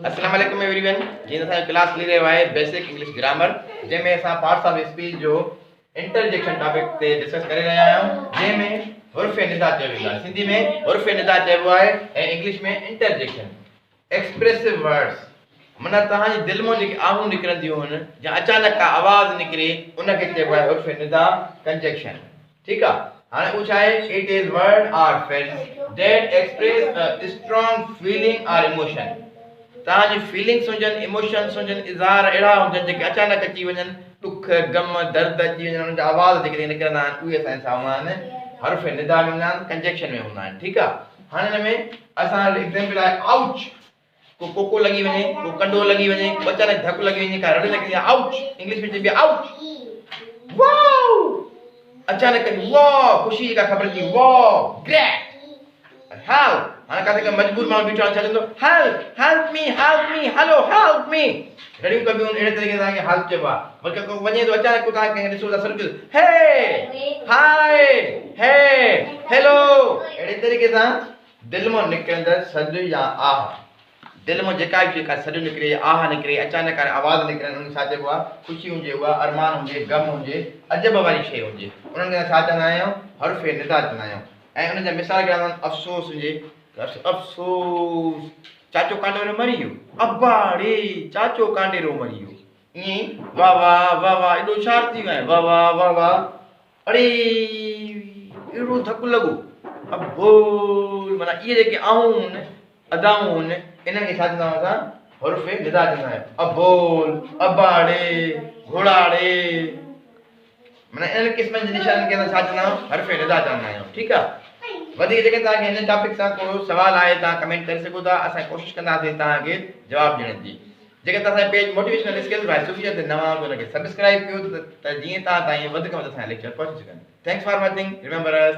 السلام عليڪم every one. جيئن ته اسان جو ڪلاس هلي رهيو آهي بيسڪ انگلش گرامر، جنهن ۾ اسان پارٽس آف اسپيچ جو انٽرجيڪشن ٽاپڪ تي ڊسڪس ڪري رهيا آهيون، جنهن ۾ حرف ندا چيو ويندو آهي. سنڌي ۾ حرف ندا چئبو آهي ۽ انگلش ۾ انٽرجيڪشن. ايڪسپريسو ورڊس معنيٰ توهان جي دل مان جيڪي آهون نڪرنديون هن يا اچانڪ ڪا آواز نڪري، ان کي چئبو آهي حرف ندا، ڪنجيڪشن. ٺيڪ آ، هاڻي اهو ڇا آهي؟ It is word or phrase that express a strong feeling or emotion. توهان جي فيلنگس هجن، ايموشنس هجن، اظهار اهڙا هجن جيڪي اچانڪ اچي وڃن، ڏک، غم، درد اچي وڃن، انهن جا آواز جيڪي نڪرندا آهن اهي اسان جا ڇا هوندا آهن؟ حرف ندا ۾ هوندا آهن، ڪنجيڪشن ۾ هوندا آهن. ٺيڪ آ، هاڻي هن ۾ اسان وٽ ايگزامپل آهي آئوچ. ڪو ڪوڪو لڳي وڃي، ڪو ڪنڊو لڳي وڃي، ڪو اچانڪ ڌڪ لڳي وڃي، ڪا رڙ لڳي وڃي، آئوچ انگلش ۾ چئبي آهي آئوچ. واو اچانڪ ڪڏهن واو خوشي جي ڪا خبر ٿي، واو گريٽ. هيلپ هاڻي ڪاٿي ڪا مجبور ماڻهو بيٺو آهي، ڇا چوندو؟ Help, help me, help me, hello help me. رڙيون ڪبيون آهن، اهڙي طريقي سان کي هيلپ چئبو آهي. بلڪه ڪو وڃي ٿو اچانڪ ڪو توهان ڪنهن کي ڏسو ٿا سڏ ڪيو، هي هاء هي هيلو. اهڙي طريقي سان دل مان نڪرندڙ سڏ يا آهه. دل مان جيڪا به شيء ڪا سڏ نڪري، آهه نڪري، اچانڪ ڪا آواز نڪرن، ان کي ڇا چئبو آهي؟ خوشي هجي اها، ارمان هجي، غم هجي، عجب واري شيء هجي، انهن کي اسان ڇا چوندا آهيون؟ حرف ندا چوندا آهيون. ۽ ان جا مثال ڪهڙا هوندا آهن؟ افسوس هجي، افسوس چاچو ڪانڊيرو مري ويو، ابا ڙي چاچو ڪانڊيرو مري ويو. ائين ئي واه واه واه واه ايڏو هوشيار ٿي ويو آهين، واه واه واه واه. اڙي اهڙو ڌڪ لڳو ابول. معنيٰ اهي جيڪي آهون هن ادائون هن، انهن کي ڇا چوندا آهيون اسان؟ حرف ندا چوندا آهيون. ابول، اباڙي، گهوڙاڙي، معنيٰ انهن قسمن جي نشانن کي اسان ڇا چوندا آهيون؟ حرف ندا چوندا آهيون. ٺيڪ آهي، وڌيڪ جيڪڏهن توهان کي هن ٽاپڪ سان ڪو سوال آهي، توهان ڪمينٽ ڪري سگهو ٿا، اسان ڪوشش ڪنداسين توهان کي جواب ڏيڻ جي. جيڪڏهن توهان اسان جي page motivational skills by Sufia تي نوان آهيو ته ان کي سبسڪرائيب ڪيو ته جيئن توهان تائين وڌ کان وڌ اسان جا ليڪچر پهچي سگهن. Thanks for watching. Remember us.